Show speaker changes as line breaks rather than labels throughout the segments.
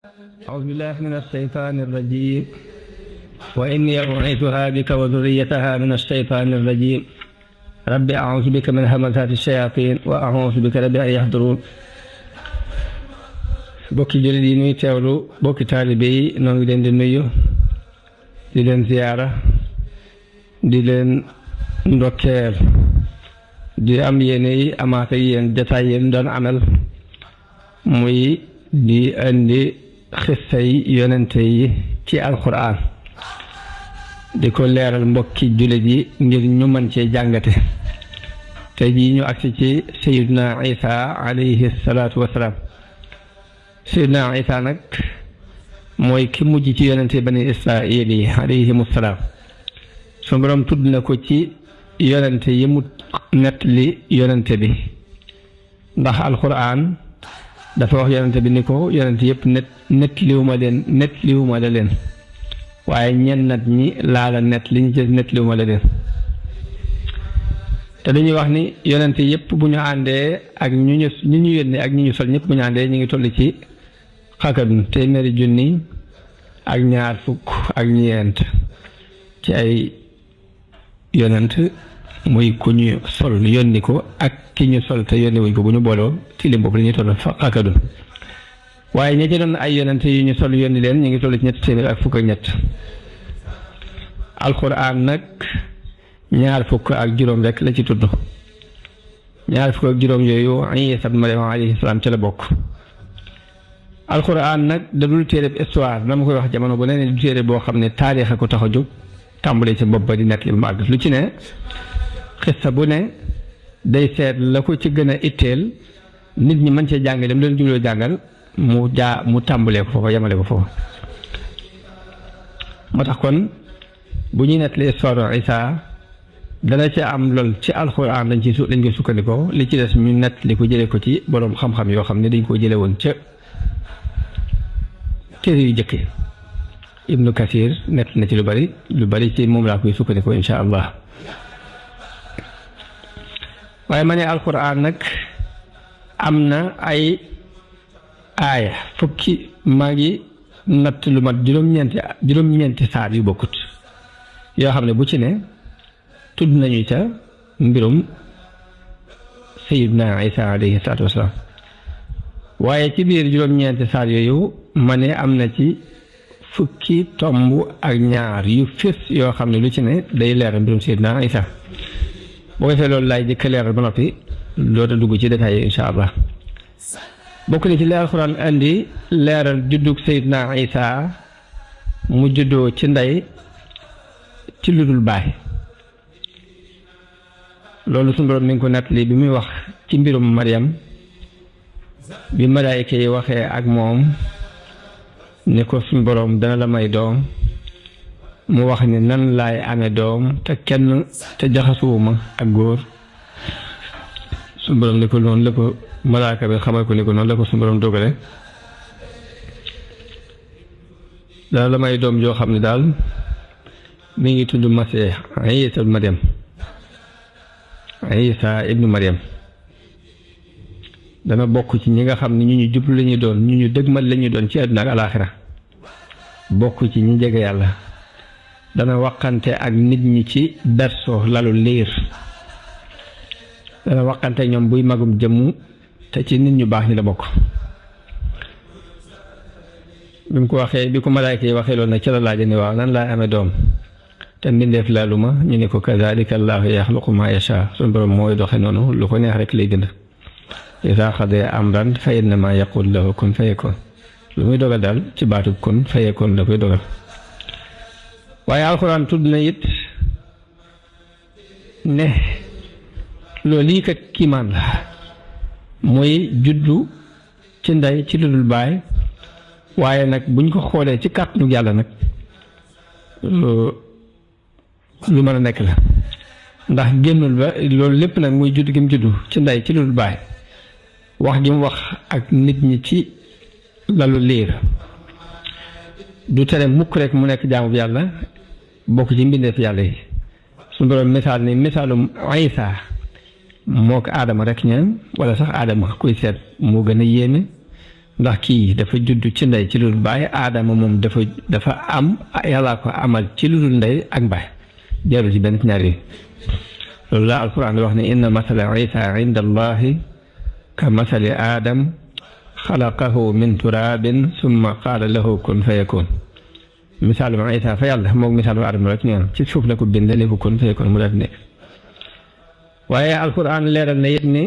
أعوذ بالله من الشيطان الرجيم وإني أعيذها بك وذريتها من الشيطان الرجيم رب أعوذ بك من همزات الشياطين وأعوذ بك رب أن يحضرون bokki jullit yi ñuy teewlu bokki taalibe yi noo ngi leen di nuyu di leen ziyaara di leen ndokkeel di am yéene yi amaat ak yéen jataay yéen doon amal muy di indi xissay yonente yi ci alquran di ko leeral mbokki jullit yi ngir ñu mën cee jàngate tey jii ñu agsi ci sayiduna isa alayhi salaatu wasalaam sayiduna isa nag mooy ki mujj ci yonente bani israil yi alayhimu salaam su borom tudd na ko ci yonente yi mu nettali yonente bi ndax alquran dafa wax yonente bi ni ko yonente yëpp nettaliwuma la leen waaye ñenn nat ñi laala nett li ñu ci nettaliwuma la leen te dañuy wax ni yonente yëpp bu ñu àndee ak ñu yónnee ak ñi ñu sol ñëpp bu ñu àndee ñu ngi toll ci xakadun téeméeri junni ak ñaar fukk ak ñeent ci ay yonent muy ku ñu sol yónni ko ak ki ñu sol te yónni wuñ ko bu ñu booloo ci lim boobu la ñuy toll xakadun waaye ña ci doon ay yonent yu ñu sol yónni leen ñu ngi toll ci ñett téeméer ak fukk ak ñett alquran nag ñaar fukk ak juróom rek la ci tudd ñaar fukk ak juróom yooyu Iisa ibn Maryam alayhi salaam ca la bokk alquran nag da dul téere histoire dama koy wax jamono bu ne du téere boo xam ne taarix a ko tax a jóg tàmbalee ci bopp ba di nekk li mu àgg lu ci ne xissa bu ne day seet la ko ci gën a itteel nit ñi mën cee jàngale mu leen jubloo jàngal mu tàmbalee ko foofa yemale ko foofa moo tax kon bu ñuy nettali histoire Isa dana ci am lool ci alxuraan lañ koy sukkandikoo li ci des ñu nettali ko jëlee ko ci boroom xam-xam yoo xam ne dañ koo jële woon ca téere yu jëkk Ibnu Kathir nett na ci lu bari ci moom laa koy sukkandikoo insha allah waaye ma ne alxuraan nag am na ay aaya fukki maa ngi natt lu mat juróom-ñeenti saar yu bokkut yoo xam ne bu ci ne tudd nañu ca mbirum sayidna isa alayhi salaatu wasalaam waaye ci biir juróom-ñeenti saar yooyu ma ne am na ci fukki tomb ak ñaar yu fés yoo xam ne lu ci ne day leeral mbirum sayidna isa boo ko defee loolu laay jëkk leeral ba noppi loolu dugg ci détails yi insha allah bokk na ci li alxuraan indi leeral juddug sayidna isa mu juddoo ci ndey ci lu dul baay loolu suñu borom mi ngi ko nettali bi muy wax ci mbirum Maryam bi malaayika yi waxee ak moom ni ko suñu borom dana la may doom mu wax ni nan laay amee doom te jaxasuwuma ak góor suñu borom ni ko noonu la ko malaaka bi xamal ko ni ko noonu la ko suñu borom dogale dana la may doom joo xam ne daal mi ngi tudd Masiix Isa ibnu Maryam dana bokk ci ñi nga xam ne ñu jublu la ñuy doon ñu dëgmal la ñuy doon ci àdduna ak alaaxira bokk ci ñi jege yàlla dana waxante ak nit ñi ci berso lalu liir dana waxante ñoom buy magum jëmm te ci nit ñu baax ñi la bokk bi mu ko waxee bi ko malaayka yi waxee loolu nag ci la laaj ni waaw nan laay amee doom te mbindeef laalu ma ñu ne ko kazaalika allaahu yaxluqu maa yashaa suñu borom mooy doxe noonu lu ko neex rek lay bind izaa qadaa amran fa innamaa yaquulu lahu kun fayakuun lu muy dogal daal ci baatub kun fayakuun la koy dogal waaye alxuraan tudd na it ne loolu lii kat kiimaan la mooy juddu ci ndey ci lu dul baay waaye nag buñ ko xoolee ci kàttanu yàlla nag lu mën a nekk la ndax génnul ba loolu lépp nag muy judd gi mu juddu ci ndey ci lu dul baay wax gi mu wax ak nit ñi ci lalu liir du tere mukk rek mu nekk jaamu yàlla bokk ci mbindeef yàlla yi suñu borom misaal ni misaalum Isa moo ko aadama rek ñaan wala sax aadama kuy seet moo gën a yéeme ndax kii dafa judd ci ndey ci lu dul baay aadama moom dafa am yàllaa ko amal ci lu dul ndey ak baay jarul ci benn ci ñaar yi loolu la alquran di wax ne inna masala isa inda allahi ka masali aadam xalaqahu min turabin summa qaala lahu kun fa yakun misaalum isa fa yàlla moom misaalum aadama rek ñoom ci suuf la ko bind ne ko kun fa yakun mu def nekk waaye alquran leeral na it ni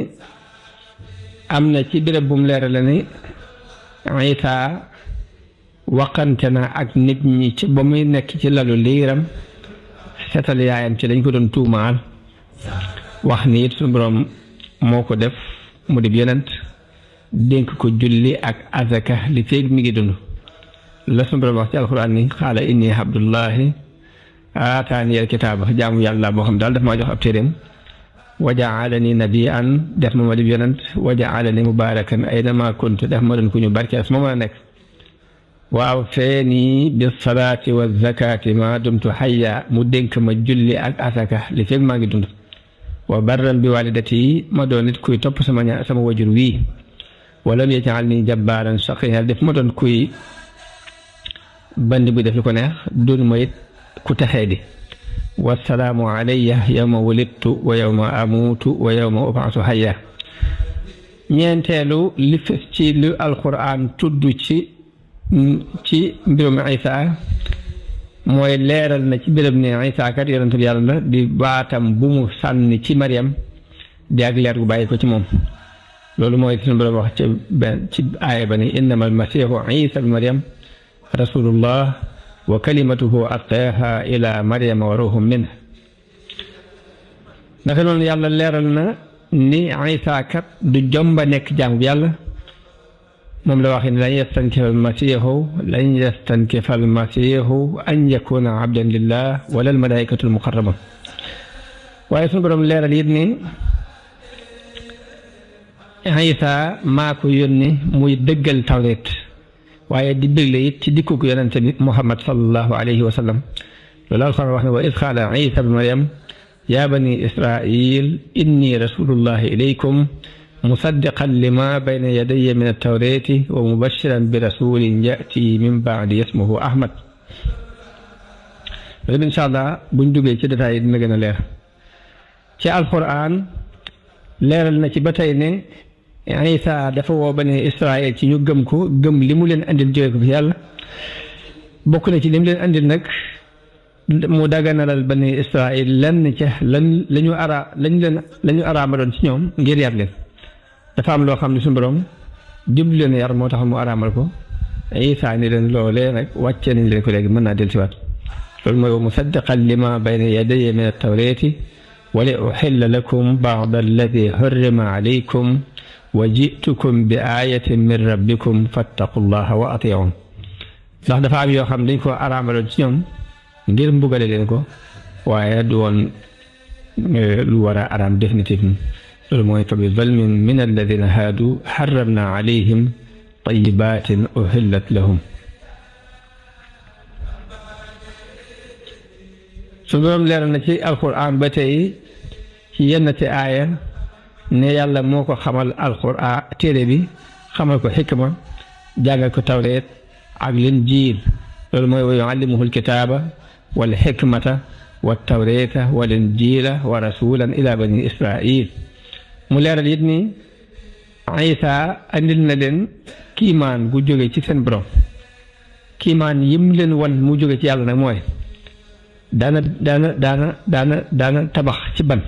am na ci béréb bu mu leeral ni isa waqante na ak nit ñi ci ba muy nekk ci lalu liiram seetal yaayam ci dañ ko doon tuumaal wax ni it suñu borom moo ko def mu di yonent dénk ko julli ak azaka li feeg mi ngi dund la suñu borom wax ci alquran ni xaala inni abdullahi aataani al kitaaba jaamu yàlla boo xam daal daf maa jox ab téeréem wa jaalani nabiyan def ma di yonent wa jaalani mubarakan aynama kuntu def ma doon ku ñu barkeel su ma mën a nekk waaw feeni bi salaati wa zakaati ma dumtu xayya mu dénk ma julli ak asaka li feeg maa ngi dund wa barran bi walidati ma doon nit kuy topp sama wajur wii walam yaj'alni jabbaaran shaqiya def ma doon kuy bandi bu def li ko neex doon ma it ku texee di wassalaamu alayya yawma wulidtu wa yawma amuutu wa yawma ub'asu hayya ñeenteelu li fes ci lu alquran tudd ci mbirum Isa mooy leeral na ci béréb ne Isa kat yonent bi yàlla la di baatam bu mu sànni ci Maryam di ak leer gu bàyyi ko ci moom loolu mooy suñu borom wax ci aaya ba ni innama almasihu Isa bi Maryam rasulullah wa kalimatuhu alqaaha ila Maryama wa ruhum minhu naka noonu yàlla leeral na ni Isa kat du jomba nekk jaam bi yàlla moom la wax ni lan yastankifa almasihu an yakuna abdan lillah wala almalaikatu almuqarrabun waaye suñu borom leeral it ni Isa maa ko yónni muy dëggal tawreet waaye di bégle it ci dikku yonente bi Muhammad sallallahu alayhi wa sallam loolu alquran wax ne wa id qaala Isa bnu Maryam yaa bani Israil inni rasulullahi ilaykum musaddiqan lima bayna yadayya min at-tawrati wa mubashiran bi rasulin yati min baadi ismuhu Ahmad loolu incha allah buñ duggee ci détails yi dina gën a leer ci alquran leeral na ci ba tey ne Isa dafa woo bani Israil ci ñu gëm ko gëm li mu leen andil jóge ko fi yàlla bokk na ci li mu leen andil nag mu daganalal bani Israil lenn ca lañu araamaloon ci ñoom ngir yar leen dafa am loo xam ne suñu borom jublu leen yar moo tax mu araamal ko Isa ni leen loolee nag wàccee nañ leen ko léegi mën naa dellusiwaat loolu mooy musaddiqan lima bayna yadayya min at-tawrati wa li uhilla lakum ba'da alladi hurrima alaykum wa jitukum bi ayatin min rabbikum fattaqullaha wa ati'un ndax dafa am yoo xam dañ ko araamaloon ci ñoom ngir mbugale leen ko waaye du woon lu war a araam définitivement loolu mooy fa bi zulmin min alladina haadu xaramna alayhim tayibatin uhillat lahum su borom leeral na ci alquran ba tey ci yenn ci aaya ne yàlla moo ko xamal alquran téere bi xamal ko xikma jàngal ko tawreet ak linjiil loolu mooy wa yuallimuhu alkitaaba wal xikmata wa tawreeta wal injiila wa rasulan ila bani israil mu leeral it ni Isa andil na leen kiimaan gu jóge ci seen borom kiimaan yim leen wan mu jóge ci yàlla nag mooy daana tabax ci ban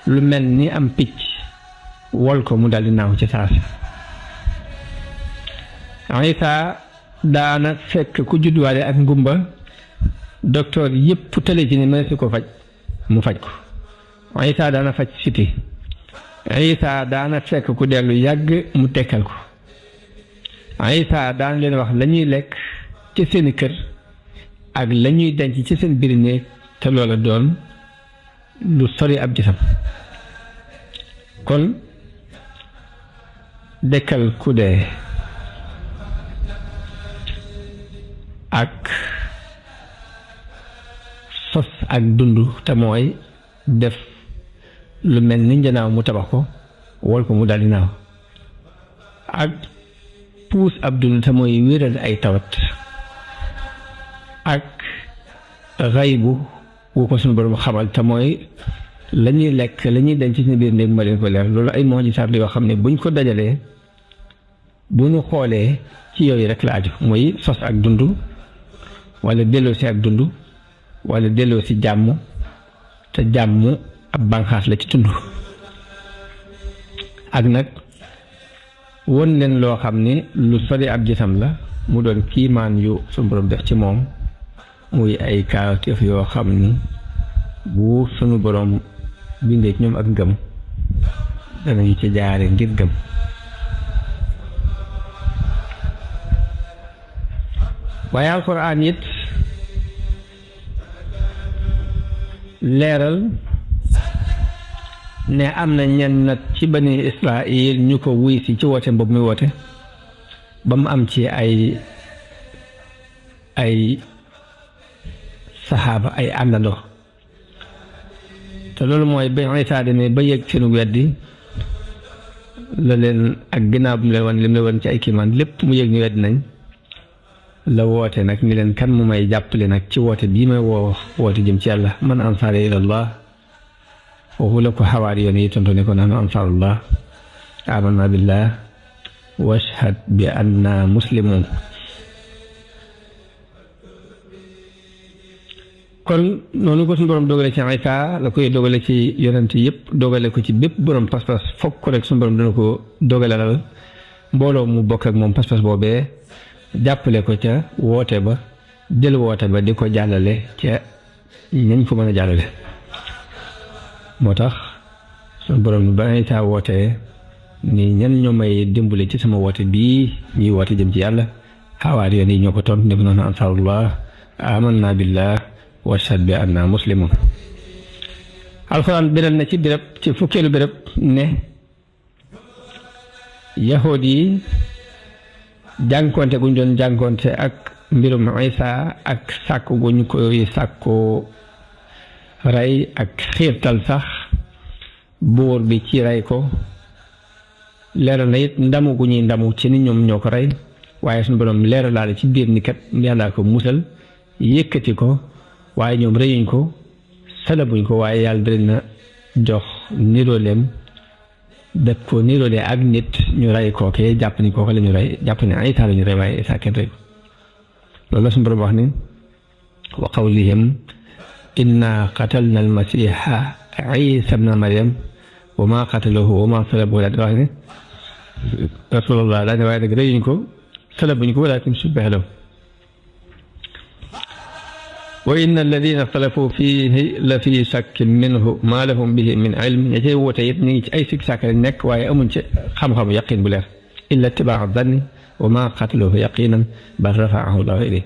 lu mel ni am picc wol ko mu daldi naaw ci saasi Isa daana fekk ku judduwaale ak ngumba docteur yépp tële ci ni mën si ko faj mu faj ko Isa daana faj siti Isa daana fekk ku dellu yàgg mu tekkal ko Isa daana leen wax lañuy lekk ci seeni kër ak lañuy denc ci seen biir néeg te loola doon lu sori ab gisam kon dekkal ku dee ak sos ak dund te mooy def lu mel ni njanaaw mu tabax ko wol ko mu daldi naaw ak puus ab dund te mooy wéral ay tawat ak xaybu wu ko suñu borom xamal te mooy la ñuy lekk la ñuy denc ci biir néeg ma leen ko leer loolu ay mujisaat la yoo xam ne buñ ko dajalee bu ñu xoolee ci yooyu rek la aju mooy sos ak dund wala delloo si ak dund wala delloo si jàmm te jàmm ab bànqaas la ci tund ak nag won leen loo xam ne lu sori ab gisam la mu doon kiimaan yu suñu borom def ci moom muy ay kaawteef yoo xam ni bu suñu borom bindee ci ñoom ak ngëm danañu ci jaare ngir gëm waaye alxuraan it leeral ne am na ñenn nag ci bani Israil ñu ko wuy si ci woote boobu muy woote ba mu am ci ay saxaaba ay àndandoo te loolu mooy ba Isaa demee ba yëg seenu weddi la leen ak ginnaaw bi mu leen wan li mu leen wan ci ay kiimaan lépp mu yëg ni weddi nañ la woote nag ni leen kan mu may jàppale nag ci woote bii may woote jëm ci yàlla man ansaari ilallah foofu la ko xawaari yoon yi tontu ne ko nahnu ansaarullah amanna billah washhad bi anna muslimun kon noonu ko suñu borom dogale ci Isaa la koy dogale ci yonent yëpp dogale ko ci bépp borom pas-pas fokk ko rek suñu borom dana ko dogalal mbooloo mu bokk ak moom pas-pas boobee jàppale ko ca woote ba jël woote ba di ko jàllale ca ñañ ko mën a jàllale moo tax suñu borom ba Isaa wootee ni ñan ñoo may dimbale ci sama woote bii ñuy woote jëm ci yàlla xawaari yoon yi ñoo ko tontu ne ko noonu ansaarullah amanna billah washhad bi anna muslimun alxuraan biral na ci béréb ci fukkeelu béréb ne yahood yi jànkonte guñ doon jànkonte ak mbirum Isaa ak sàkku guñ koy sàkku rey ak xiirtal sax buur bi ci rey ko leeral na it ndamu gu ñuy ndamu ci ni ñoom ñoo ko rey waaye suñu borom leeralaale ci biir ni kat yàllaa ko musal yëkkati ko waaye ñoom rëyuñ ko salabuñ ko waaye yàlla da na jox nirooleem def ko niroolee ak nit ñu rey kookee jàpp ni kooke la ñu rey jàpp ne Isaa la ñu rey waaye Isaa kenn rey ko loolu la suñu borom wax ni wa qawlihim inna qatalna almasiha Isa bna Maryam wa ma qataluhu wa ma salabuhu daal di wax ne rasulullah daal ne waaye nag rëyuñ ko salabuñ ko walakin shubbiha lahu wa inna alladina ixtalafu fiihi la fi shakkin minhu ma lahum bihi min ilm ña cay woote it ñu ngi ci ay sikk sàkk nekk waaye amuñ ci xam-xamu yaqin bu leer illa tibaa danni wa ma qataluhu yaqinan bal rafaahu llahu ilayhi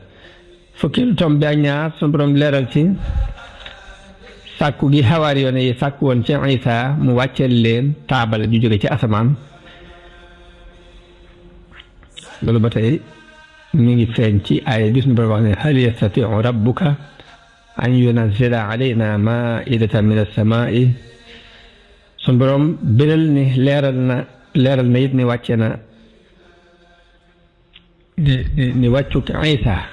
fukkeelu tom bi ak ñaar suñu borom leeral ci sàkku gi xawaari yoon yi sàkku woon ci Isaa mu wàcceel leen taabal ju jóge ci asamaan loolu ba tey mi ngi feeñ ci ay bi suñu borom wax ne hal yastatiu rabbuka an yunazila alayna maidatan min as-samaa'i suñu borom biral ni leeral na it ni wàcce na ni wàccuk Isaa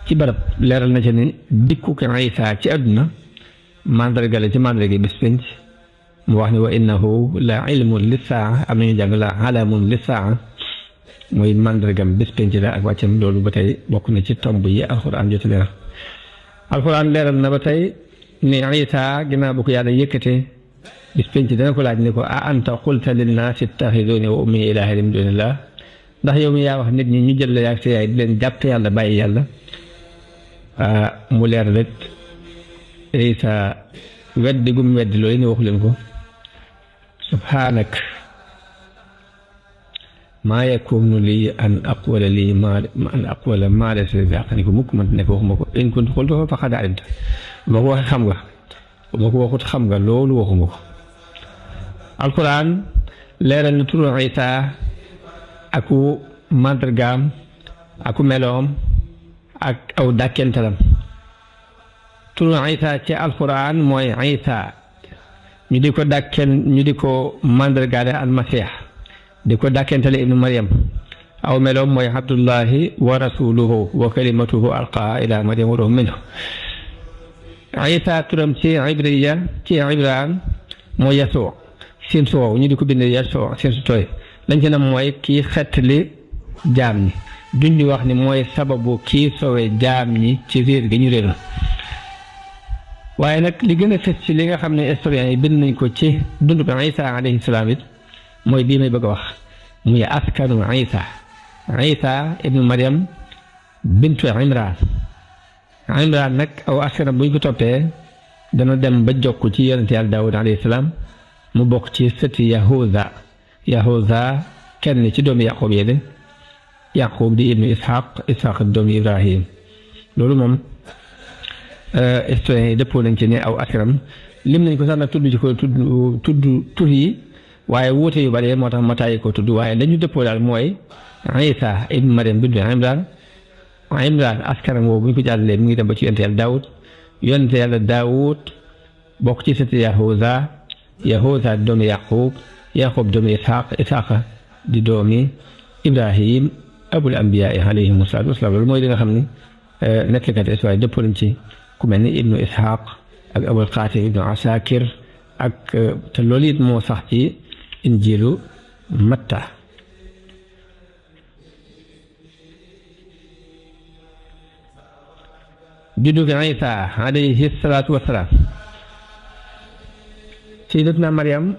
ci barab leeral na ci ni dikkuk Isaa ci àdduna mandarga la ci mandarga bis penc mu wax ni wa innahu la ilmun lissaa am nañu jàng la alamun lissaa mooy mandargam bis penc la ak wàccam loolu ba tey bokk na ci tomb yi alxuraan joti leeral alxuraan leeral na ba tey ni Isaa ginnaaw bu ko yàlla yëkkatee bis penc dana ko laaj ni ko a anta qulta linnaasi ittaxiduuni wa ummi ilaaha min duunillah ndax yow mi yaa wax nit ñi ñu jël la yaag sa yaay di leen jàpp yàlla bàyyi yàlla mu leer rek Isaa weddi gum weddi loolu ni waxu leen ko subhaanak maa yakunu lii an aqwala maa laysa li bihaqqin ko mukk man nekk waxuma ko in kuntu qultuhu faqad alimta ma ko waxee xam nga ma ko waxut xam nga loolu waxuma ko alquran leeral na turu Isaa aku màndargaam aku meloom ak aw dàkkentalam turu Isaa ci alquran mooy Isaa ñu di ko dàkkel ñu di ko màndargaale almasiix di ko dàkkentale ibnu Maryam aw meloom mooy abdullahi wa rasuluhu wa kalimatuhu alqaa ila maryam wa ruuhun minhu. Isa turam ci ibriya ci ibraan mooy Yasuu siin su wow ñu di ko bind Yasuu siin su tooy lañ ci nam mooy kii xettali jaam ñi duñ di wax ni mooy sababu kii sowe jaam ñi ci réer gi ñu réeroon. waaye nag li gën a fës ci li nga xam ne historiens yi bind nañ ko ci dund bi Isa alayhi salaam it mooy bii may bëgg a wax muy askanu Isa ibnu Maryam bintu Imraan nag aw askanam buñ ko toppee dana dem ba jokk ci yonente yàlla Daawud alayhi salaam mu bokk ci sëti Yahuza kenn ci doomi Yaqub yi de Yaqub di ibnu Ishaq doomi Ibrahim loolu moom historiens yi dëppoo nañ ci ne aw askanam lim nañ ko sax nag tudd ci ko tudd tur yi waaye wuute yu bari moo tax ma tàyyi ko tudd waaye dañu dëppoo daal mooy Isa ibnu Maryam bintu Imraan askanam woowu bu ñu ko jàllalee mu ngi dem ba ci yonente yàlla Daawud bokk ci sëti Yahuza doomi Yaqub doomi Ishaq di doomi Ibrahim abul anbiyaa alayhim salaatu wasalaam loolu mooy li nga xam ni nettalikat histoire dëppoo nañ ci ku mel ni ibnu Ishaq ak abul Qaasim ibnu Asakir ak te loolu it moo sax ci injiilu Matta. juddu gi Isa alayhi salaatu wasalaam sayyidatuna Maryam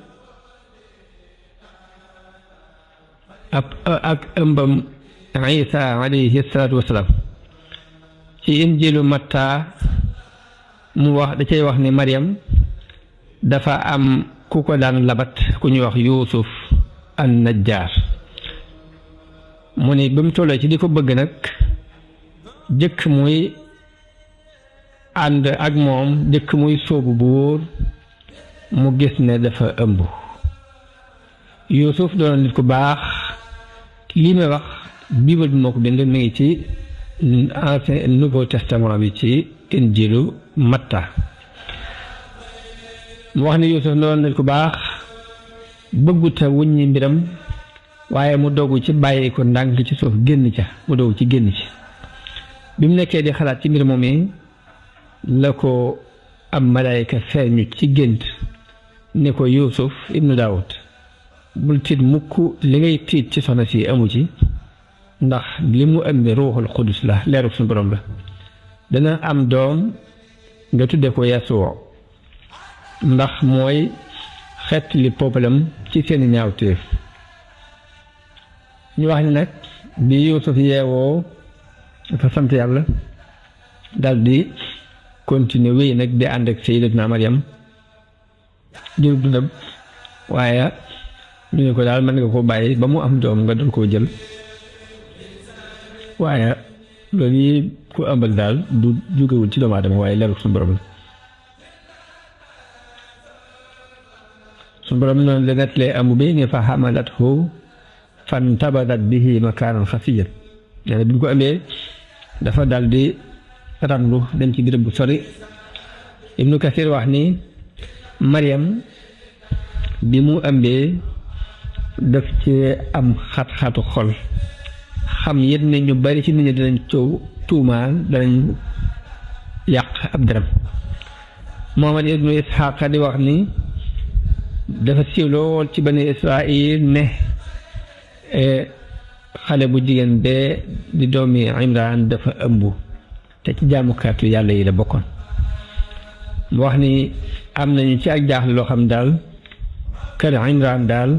ak ëmbam Isa alayhi salaatu wasalaam ci injiilu Matta mu wax da cay wax ni Maryam dafa am ku ko daan labat ku ñuy wax Yuusuf an Najjaar mu ni ba mu tollee ci di ko bëgg nag jëkk muy ànd ak moom jëkk muy sóobu bu wóor mu gis ne dafa ëmb. Yuusuf doon nit ku baax lii may wax Bible bi moo ko bind mi ngi ci Ancien Nouveau Testament bi ci injiilu Matta mu wax ni Yuusuf doon nit ku baax bëgguta wuññi mbiram waaye mu dogu ci bàyyi ko ndànk ci suuf génn ca mu dogu ci génn ci bi mu nekkee di xalaat ci mbir moom yi la ko am malaayka feeñu ci gént ne ko Yuusuf ibnu Daawud bul tiit mukk li ngay tiit ci soxna si amu ci ndax li mu ëmbi ruuxul qudus la leeru suñu borom la dana am doom nga tudde ko Yasuwa ndax mooy xeet li peuple ci seeni ñaawteef. ñu wax ni nag bi Yuusuf yeewoo dafa sant yàlla daldi continuer wéy nag di ànd ak sayyidatuna Maryam jurub dundam waaye ñu ne ko daal mën nga ko bàyyi ba mu am doom nga doon koo jël waaye loolu yi ku ëmbal daal du jógewul ci doomu aadama waaye leeru suñu borom la suñu borom noonu la nettalee amu bi ni fa hamalathu fantabadat bihi makaanan xasiyyan nee na bi ñu ko amee dafa dal di randu dem ci béréb bu sori. Ibnu Kasir wax ni Maryam bi mu ëmbee daf ci am xat-xatu xol xam yit ne ñu bari ci nit ñi dinañ coow tuumaal danañ yàq ab deram. Muhammad ibnu Isxaaq di wax ni dafa siiw lool ci bani Israil ne xale bu jigéen bee di doomi Imraan dafa ëmb te ci jaamukaatu yàlla yi la bokkoon. mu wax ni am nañu ci ak jaaxle loo xam daal kër Imraan daal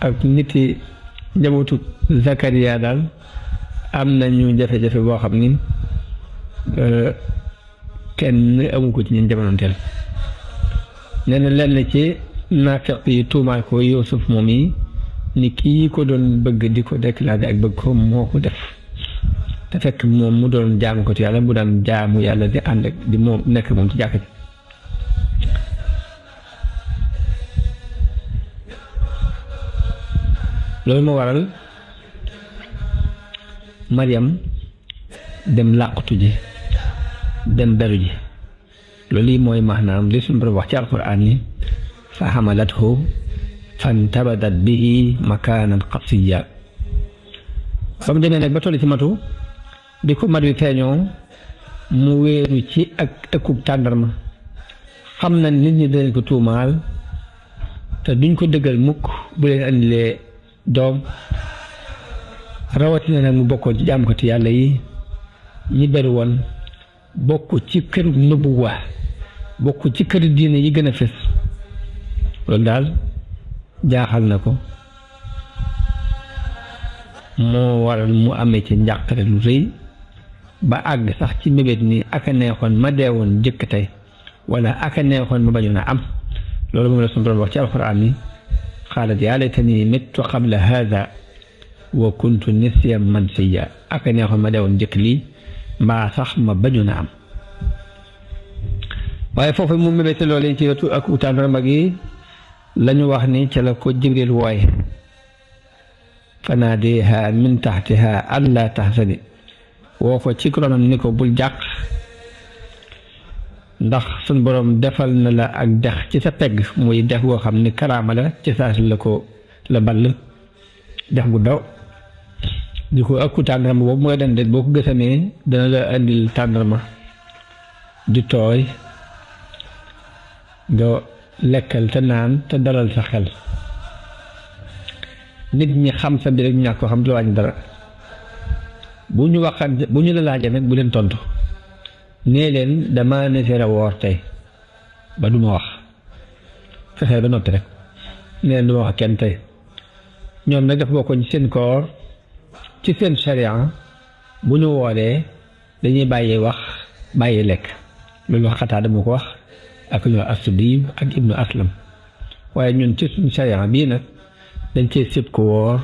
ak niti njabootu Zakariya daal am nañu jafe-jafe boo xam ni kenn amu ko ci ñun jamonoonteel. nee na lenn ci naafeq yi tuumaal ko Yuusuf moom yi ni kii ko doon bëgg di ko déclaré ak bëgg ko moo ko def te fekk moom mu doon jaamu ko ci yàlla mu daan jaamu yàlla di ànd ak di moom nekk moom ci jàkka ji. loolu moo waral Maryam dem làqutu ji dem beru ji loolu yi mooy maanaam li suñu borom wax ci alquran yi fa hamalathu fantabadat bihi makaanan qasiyya ba mu demee nag ba toll ci matu bi ko mat wi feeñoo mu wéeru ci ak ëkkub tàndarma xam na nit ñi danañ ko tuumaal te duñ ko dëggal mukk bu leen andilee doom rawatina nag mu bokkoon ci jaamkati yàlla yi ñi beru woon bokk ci këru nubuwa bokk ci këru diine yi gën a fës loolu daal jaaxal na ko moo waral mu amee ci njàqare lu rëy ba àgg sax ci mébét ni aka neexoon ma deewoon jëkk tey wala aka neexoon ma bañoon a am loolu moom la suñu doon wax ci alxuraan ni xaalat yaa laytanii mittu qabla haada wa kuntu nisyan mansiyya aka neexoon ma deewoon jëkk lii mbaa sax ma bañoon a am waaye foofu mu mébét loolu ci wetu ak utaandarma gi lañu wax ni ca la ko Jibril wooye fanaadiha min taxtiha allaa tahzani woo ko ci ronam ni ko bul jàq ndax suñ boroom defal na la ak dex ci sa pegg muy dex goo xam ni karaama la ci saasi la ko la ball dex gu daw di ko ëkku tàndarma boobu mooy den boo ko gësamee dana la indil tàndarma di tooy nga lekkal te naan te dalal sa xel nit ñi xam sa mbir ak ñàkk ko xam du la wàññi dara bu ñu waxante bu ñu la laajee nag bu leen tontu nee leen dama ne a woor tey ba du ma wax fexeel ba noppi rek nee leen du ma wax kenn tey ñoom nag dafa bokkoon ci seen koor ci seen sharia bu ñu wooree dañuy bàyyi wax bàyyi lekk loolu wax Xataada moo ko wax ak ñoo As-Suddi ak Ibnu Aslam waaye ñun ci suñu sharia bii nag dañ cee sib ko woor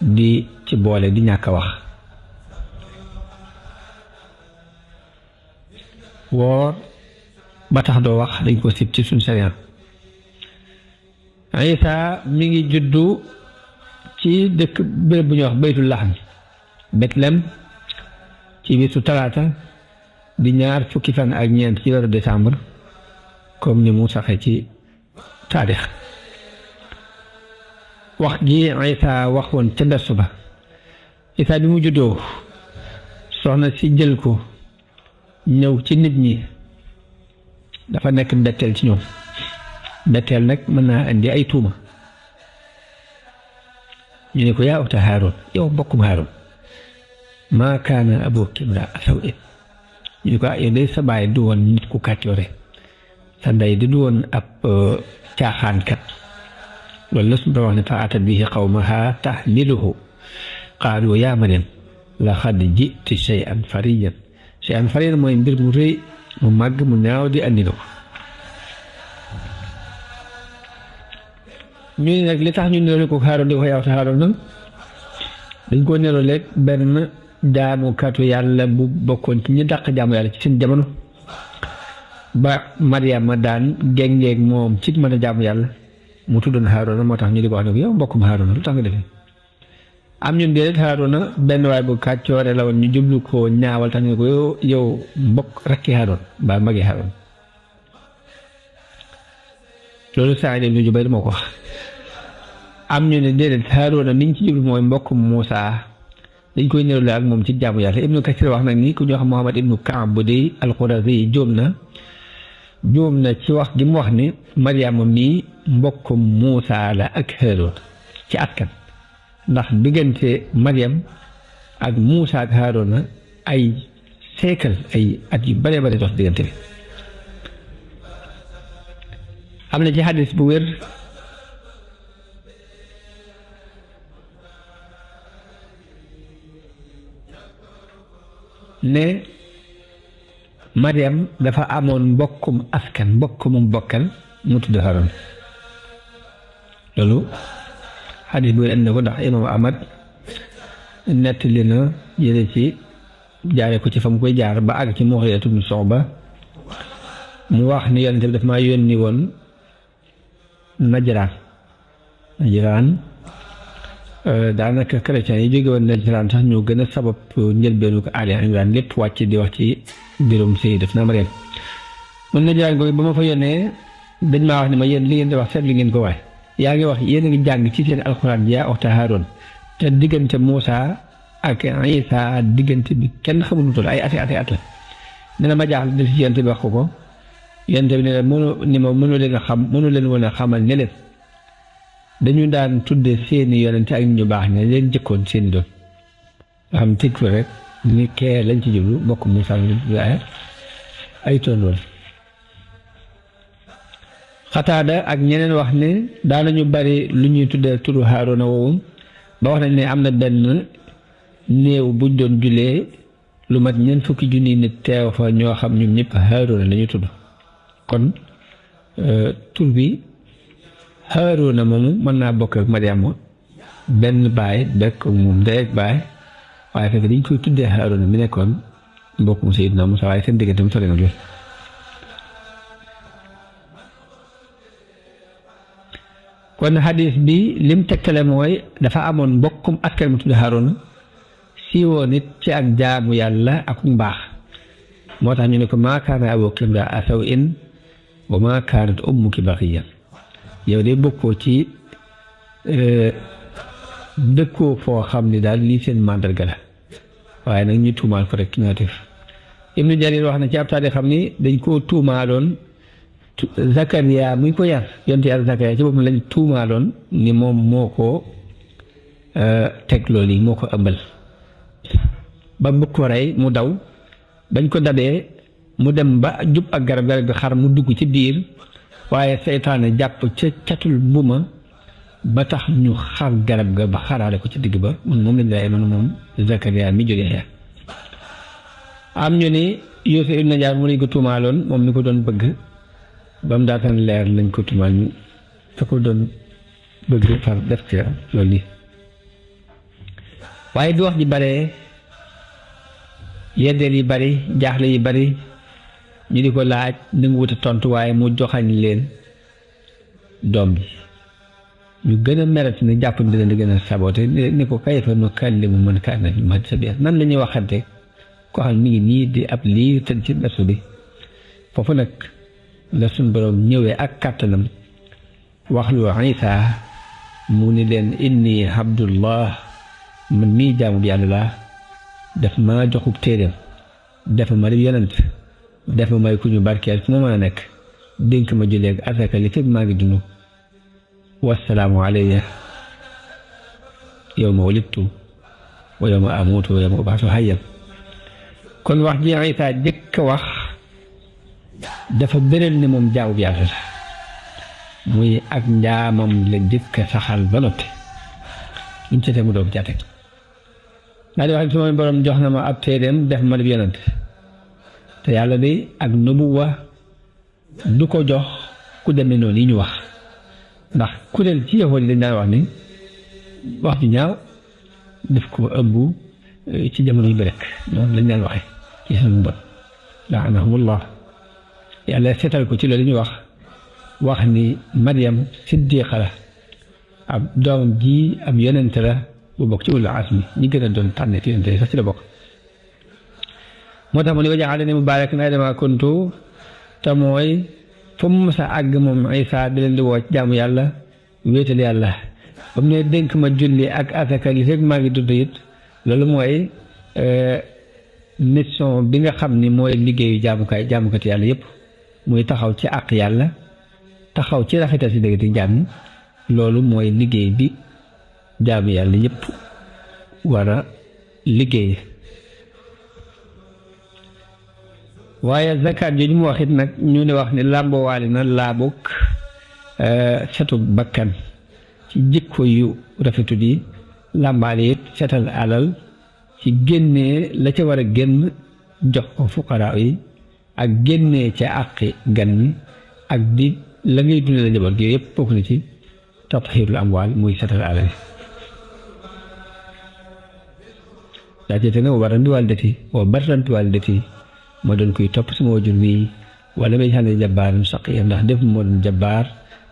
di ci boole di ñàkk a wax woor ba tax doo wax dañ ko sib ci suñu sharia Isa mi ngi juddu ci dëkk béréb bu ñuy wax Baytul Laxm Betlem ci bisu talaata di ñaar fukki fan ak ñeent ci weeru décembre comme ni mu saxee ci taarix wax ji Isa wax woon ca ndersu ba Isa bi mu juddoo soxna si jël ko ñëw ci nit ñi dafa nekk mbetteel ci ñoom mbetteel nag mën naa indi ay tuuma ñu ne ko yaa uxta Haaroon yow mbokkum Haaroon maa kaana abuki imra'a saw'in ñu ne ko yow day sa baay du woon nit ku kàccoore sa ndey di du woon ab caaxaankat loolu la suñu doon wax ne fa atat bihi qawmahaa tahmiluhu qaalu yaa Maryam laqad ji'ti shay'an fariyyan shay'an fariyyan mooy mbir mu rëy mu màgg mu ñaaw di andi ko ñu ne nag li tax ñu niroole ko Haaroon di ko yaw te Haaroon nag dañ ko niroole benn jaamukatu yàlla bu bokkoon ci ñi dàq jaamu yàlla ci seen jamono ba Mariama daan géngeeg moom ci mën a jaamu yàlla mu tuddoon Haaroona moo tax ñu di ko wax ne ko yow mbokkum Haaroona lu tax nga defee am ñun déedéet Haaroona benn waay bu kàccoore la woon ñu jublu ko ñaawal tax ñu ne ko yow mbokk rakki Haaroon mbaa magi Haaroon loolu Saïd ibn Jubayr moo ko wax am ñu ne déedéet Haaroona niñ ci jublu mooy mbokkum Muusaa dañ koy niroole ak moom ci jaamu yàlla Ibnu Kasir wax nag ni ku ñu wax Muhammad ibnu Kaab bu di al-Qurazi jóom na ci wax gi mu wax ni Mariama mii mbokkum Muusaa la ak Haaroon ci askan ndax diggante Mariam ak Muusaa ak Haaroona ay siècle ay at yu bare bare dox diggante bi am na ci xadis bu wér ne Mariam dafa amoon mbokkum askan mbokkum bokkal mu tudd Haaroon loolu xadis bu indi na ko ndax imam Ahmad nettali na jële ci jaare ko ci fa mu koy jaar ba àgg ci Mughira ibn Shu'ba mu wax ni yonent bi daf maa yónni woon Najraan daanaka chrétiens yi jóge woon Najraan sax ñoo gën a sabab njëlbeenu ko aali Imraan lépp wàcc di wax ci mbirum Sayyidatuna Maryam mun Najraan googu ba ma fa yónnee dañ maa wax ne ma yéen li ngeen di wax seet li ngeen ko waay yaa ngi wax yéen a ngi jàng ci seen alxuraan yaa waxta Haaroon te diggante Muusa ak Isa diggante bi kenn xamul mu toll ay ati at la nee na ma jaaxle del ci yonent bi wax ko yonent bi ne mënu leen a xam mënu leen woon a xamal ne leen dañu daan tudde seeni yonent ak ñu baax ne leen jëkkoon seeni doon nga xam tëj ko rek ni kee lañ ci jublu bokk Muusa ay tondool Xataada ak ñeneen wax ne daanañu bari lu ñuy tuddee turu Haaroona woowu ba wax nañ ne am na benn néew buñ doon jullee lu mat ñeent fukki junni nit teew fa ñoo xam ñoom ñëpp Haaroona la ñu tudd kon tur bi Haaroona moomu mën naa bokk ak Mariama benn baay bekk moom ndey ak baay waaye fekk dañ koy tuddee Haaroona mi nekkoon mbokkum Seydina Musaa waaye seen diggante mu sori na lool kon xadis bi lim tegtale mooy dafa amoon mbokkum askan mu tudd Haaroona siiwoo nit ci ak jaamu yàlla ak mbaax moo tax ñu ne ko maa kaana abuuki imra'a saw'in wa maa kaanat ummuki baghiyan yow de bokkoo ci dëkkoo foo xam ni daal lii seen màndarga la waaye nag ñu tuumaal ko rek ñaatiif Ibnu Jarir wax na ci ab taarix xam ni dañ koo tuumaaloon Zakariya muy ko yar yonte yàlla Zakariya ci boppam lañ tuumaaloon ni moom moo ko teg loolu yi moo ko ëmbal ba bëgg ko rey mu daw bañ ko dabee mu dem ba jub ak garab bi xar mu dugg ci biir waaye seytaane jàpp ca catul buma ba tax ñu xar garab ga ba xaraale ko ci digg ba moom lañ lay noonu moom Zakariya mi jógee ya am ñu ni Yuusuf ibn Najaar mu lañ ko tuumaaloon moom mi ko doon bëgg ba mu daataan leer lañ ko tuumaal ñu fa ko doon bëgg far def ca loolu yi waaye bi wax ji bare yeddeel yi bari jaaxle yi bari ñu di ko laaj nangu wut a tontu waaye mu joxañ leen doom bi ñu gën a merati ni jàpp ni leen di gën a saboté ni ko kayfa nukallimu man kaana fil mahdi sabiyyan nan la ñuy waxante koo xam mi ngi nii di ab lii tëdd ci berso bi foofu nag la suñ borom ñëwee ak kàttanam wax lu Isa mu ni leen inni abdullah man mii jaamu bi yàlla laa daf ma joxub téeréem dafa ma di yonent dafa may ku ñu barkeel fu ma mën a nekk dénk ma julleeg asaka li fekk maa ngi dund wassalaamu alayya yawma wulidtu wa yawma amuutu wa yawma ub'asu hayyan kon wax ji Isa jëkk wax dafa bëral ni moom jaamu bi yàlla la muy ak njaamam la jëkk saxal ba noppi luñ ca tegu doog jaate naa di wax sama borom jox na ma ab téeréem def ma di yonent te yàlla de ak nubuwa du ko jox ku demee noonu yi ñu wax ndax kuréel ci yahood yi dañ daan wax ni wax ju ñaaw def ko ëmb ci jamono yu bëri rek noonu lañ daan waxee ci seen mbon laanahumullah yàlla seetal ko ci loolu ñu wax ni Maryam siddiqa la ab doomam ji ab yonent la bu bokk ci ulul azmi ñi gën a doon tànne ci yonent sax ci la bokk moo tax mu ne waja'alani mubaarakan aynamaa kuntu te mooy fu mu mës a àgg moom Isa di leen di woo ci jaamu yàlla wéetal yàlla ba mu ne dénk ma julli ak asaka li fekk maa ngi dund it loolu mooy mission bi nga xam ni mooy liggéeyu jaamukati yàlla yëpp muy taxaw ci àq yàlla taxaw ci rafetal si dëgg di jaam loolu mooy liggéey bi jaamu yàlla yëpp war a liggéey waaye zakat jooju mu wax it nag ñu ne wax ni làmboo waale na laabug setu bakkan ci jikko yu rafetul yi làmbaale it setal alal ci génnee la ca war a génn jox ko fuqaraa yi ak génnee ca àqi gan ñi ak di la ngay dundee la njaboot gi yëpp bokk na ci tathiirul amwaal muy setal alal daa jete ne wa barran bi waalidati moo doon kuy topp sama wajur wi wala may xam ne jabbaaram saqiya ndax def moo doon jabbaar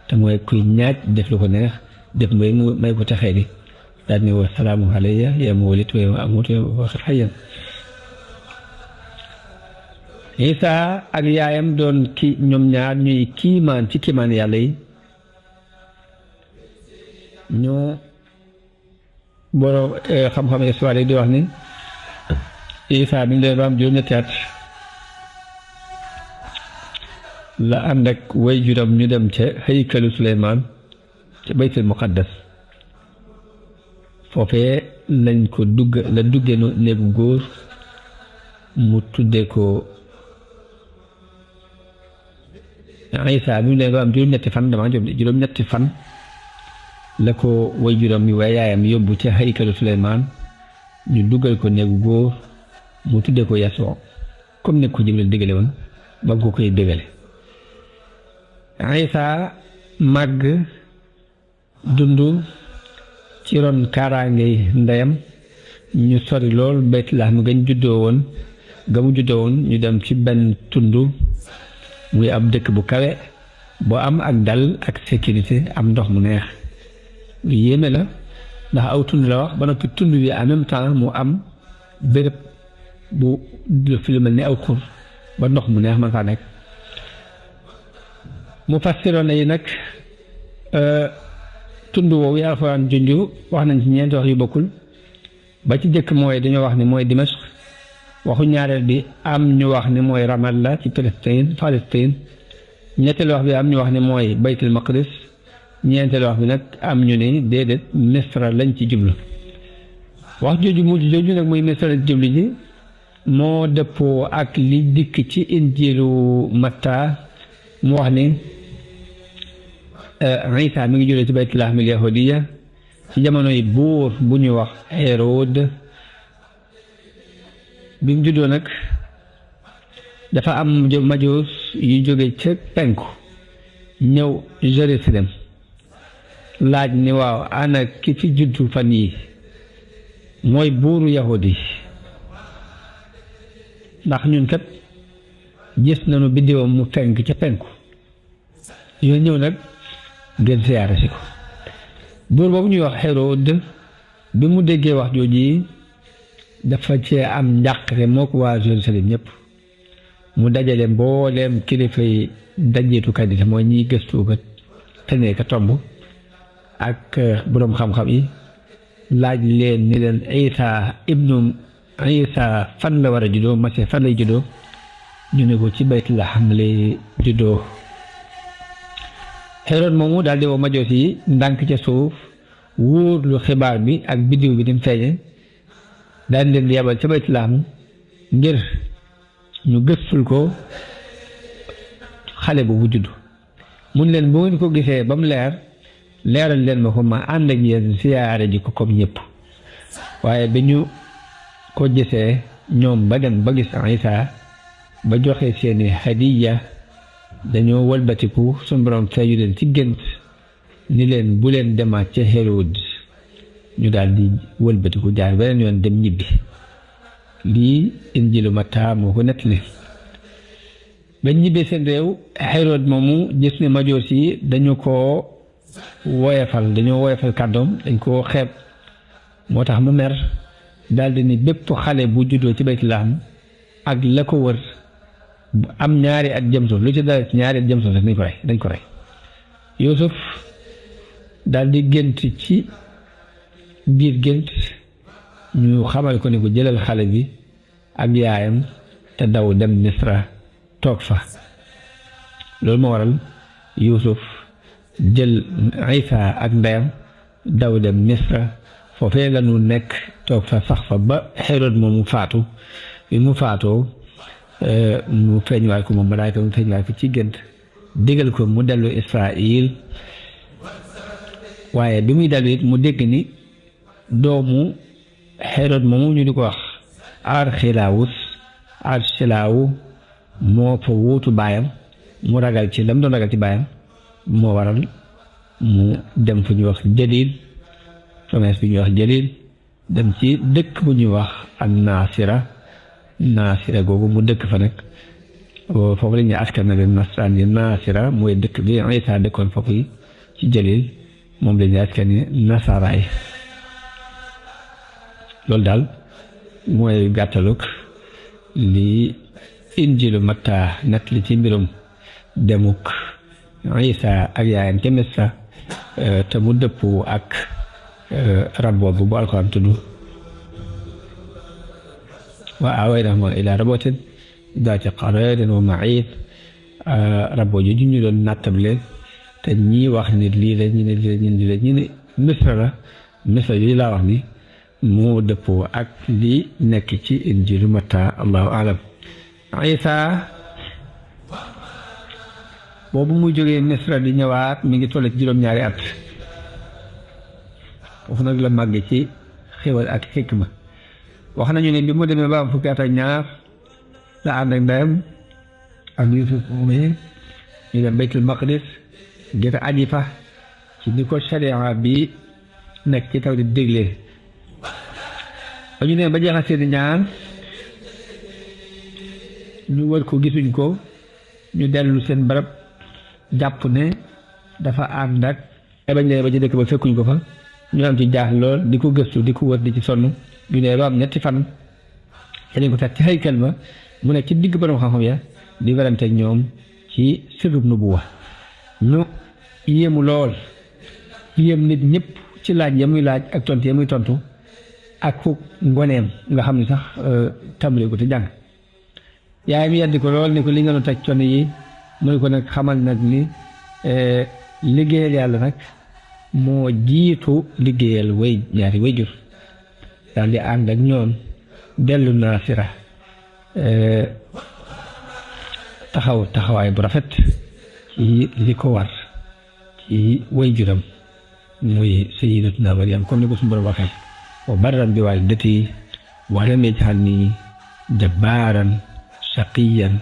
te mooy kuy ñaaj def lu ko neex def mooy may ko texee di daal ne wa salaamu alayya yawma wulidtu wa yawma amuutu wa yawma ub'asu hayyan Isa ak yaayam doon ki ñoom ñaar ñuy kiimaan ci kiimaan yàlla yi ñu borom xam-xam histoire yi di wax ni Isaa bi ñu leen ba am juróom-ñetti at la ànd ak way juram ñu dem ca haykalu Suleymaan ca baytul muqaddas foofee lañ ko la duggee néegu góor mu tuddee ko Isaa bi mu leen ba am juróom-ñetti fan dama juróom-ñetti fan la ko way juram yi waaye yaayam yóbbu ca haykalu Suleymaan ñu duggal ko néegu góor mu tuddee ko Yasoo comme ne ko Jibril dégale woon ba ko koy dégale Isaa màgg dund ci ron kaaraangey ndeyam ñu sori lool Baytulaham ga mu juddoo woon ñu dem ci benn tund muy ab dëkk bu kawe bu am ak dal ak sécurité am ndox mu neex lu yéeme la ndax aw tund la wax ba noppi tund bi en même temps mu am béréb bu fi lu mel ni aw xur ba ndox mu neex man faa nekk mu fassiroon yi nag tund woowu yaa fa junju wax nañ ci ñeenti wax yu bokkul ba ci jëkk mooy dañoo wax ni mooy Dimashq waxu ñaareel bi am ñu wax ni mooy Ramallah ci Palestine ñetteelu wax bi am ñu wax ni mooy Baytul Maqdis ñeenteelu wax bi nag am ñu ni déedéet Misra lañ ci jublu wax jooju mujj jooju nag muy Misra lañ ci jublu ji moo dëppoo ak li dikk ci injiilu Matta mu wax ni Isaa mi ngi juddoo ci Baytulaham al-Yahudiya ci jamonoy buur bu ñuy wax Hérode bi mu juddoo nag dafa am majuus yu jóge ca penku ñëw Jérusalem laaj ni waaw ana ki fi juddu fan yi mooy buuru yahudi ndax ñun kat gis nañu biddiwam mu fenk ca penku yoo ñëw nag ngeen siyaare si ko buur boobu ñuy wax Hérode bi mu déggee wax jooji dafa cee am njàqare moo ko waa Jérusalem ñëpp mu dajale mbooleem kilifa yi dajeetukat yi mooy ñiy gëstu ka tenee ka tomb ak boroom xam-xam yi laaj leen ni leen Isaa fan la war a juddoo Masiix fan lay juddoo ñu ne ko ci Baytulaham lay juddoo Hérode moomu daal di woo majoos yi ndànk ca suuf wóor lu xibaar bi ak biddiw bi ni mu feeñe daal leen di yabal ca Baytulaham ngir ñu gëstul ko xale boobu juddu mun leen bu ngeen ko gisee ba mu leeral leen ma ko ma ànd ak yéen siyaare ji ko comme ñëpp waaye bi ñu ko gisee ñoom ba dem ba gis Isaa ba joxe seeni hadiya dañoo walbatiku suñu borom feeñu leen ci gént ni leen bu leen demaat ca Hérode ñu daal di walbatiku jaar beneen yoon dem ñibbi lii injiilu Matta moo ko nettali bañ ñibbee seen réew Hérode moomu gis ne majoos yi dañoo woyefal kàddoom dañ koo xeeb moo tax mu mer daldi ni bépp xale bu juddoo ci Baytulaham ak la ko wër am ñaari at jëm suuf lu ci dara ci ñaari at jëm suuf rek dañ ko rey Yuusuf daldi gént ci biir gént ñu xamal ko ni ko jëlal xale bi ak yaayam te daw dem Misra toog fa loolu moo waral Yuusuf jël Isaa ak ndeyam daw dem Misra foofee la ñu nekk toog fa sax fa ba Hérode moom mu faatu bi mu faatoo mu feeñuwaay ko moom malaayka mu feeñuwaay ko ci gént digal ko mu dellu Israël waaye bi muy dellu it mu dégg ni doomu Hérode moomu ñu di ko wax Arxelaawu moo fa wuutu baayam mu ragal ci lam doon ragal ci baayam moo waral mu dem fu ñuy wax Jalil promesse bi ñuy wax Jalil dem ci dëkk bu ñuy wax ak Naasira googu mu dëkk fa nag foofu la ñuy askan na leen nasaraan yi Naasira mooy dëkk bi Isaa dëkkoon foofu yi ci Jalil moom la ñuy askan ni nasaraay loolu daal mooy gàttaluk li injiilu Matta nett li ci mbirum demuk Isaa ak yaayam ca Misra te mu dëppoo ak rab boobu bu alxuraan tudd wa aawaynahum ilaa rabwatin daati qararin wa ma'iin rab boobu ñu doon nattab leen te ñii wax ni lii la ñi ne lii la ñi la ñi ne misra lii laa wax ni moo dëppoo ak li nekk ci injiilu Matta allahu alam. Isa boobu muy jógee misra di ñëwaat mi ngi toll ci juróom-ñaari at foofu nag la màgg ci xéwal ak xikma. wax nañu ne bi mu demee ba am fukki at ak ñaar la ànd ak ndeyam ak Yusuf moomee ñu dem Baytul Maqdis ngir aji fa ci ni ko sharia bi nekk ci taw di dégle. ba ñu ne ba jeexal seeni ñaan ñu wër ko gisuñ ko ñu dellu seen barab jàpp ne dafa ànd ak bañ ne ba ci dëkk ba fekkuñ ko fa ñu am ci jaax lool di ko gëstu di ko wër di ci sonn ñu ne ba am ñetti fan te dañ ko fekk ci haykal ba mu nekk ci digg borom xam-xam ya di werante ak ñoom ci sirrub nubuwa ñu yéemu lool yéem nit ñëpp ci laaj ya muy laaj ak tontu ya muy tontu ak fukk ngoneem nga xam ne sax tàmbali ko te jàng yaay mi yeddi ko lool ni ko li nga nu teg coono yi mu ne ko nag xamal nag ni liggéeyal yàlla nag moo jiitu liggéeyal ñaari wayjur daal di ànd ak ñoom dellu Naasira taxawaay bu rafet ci li ko war ci wayjuram muy sayyidatuna Maryam comme ni ko suñu borom waxee wa barran bi waalidati wa lam yaj'alni jabbaaran shaqiyan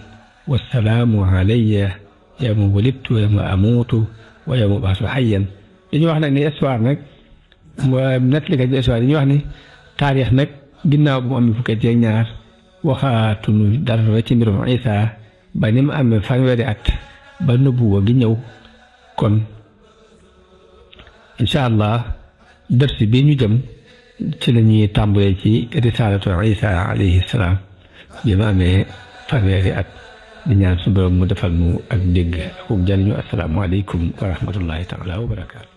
wassalaamu alayya yawma wulidtu wa yawma amuutu wa yawma ub'asu hayyan. dañuy wax nag ni histoire nag nettalikat bi histoire dañuy wax ni taarix nag ginnaaw bu mu amee fukki at ak ñaar waxaatuñu dara ci mbirum Isa ba ni mu amee fanweeri at ba nubuwa gi ñëw. kon incha allah dërsi bi ñu jëm ci la ñuy tàmbalee ci risaalatu Isa alayhi salaam bi ma amee fanweeri at di ñaan suñu borom mu defal mu ak dégg ak jariñu. assalaamu aleykum wa rahmatullahi taala wa barakaatu.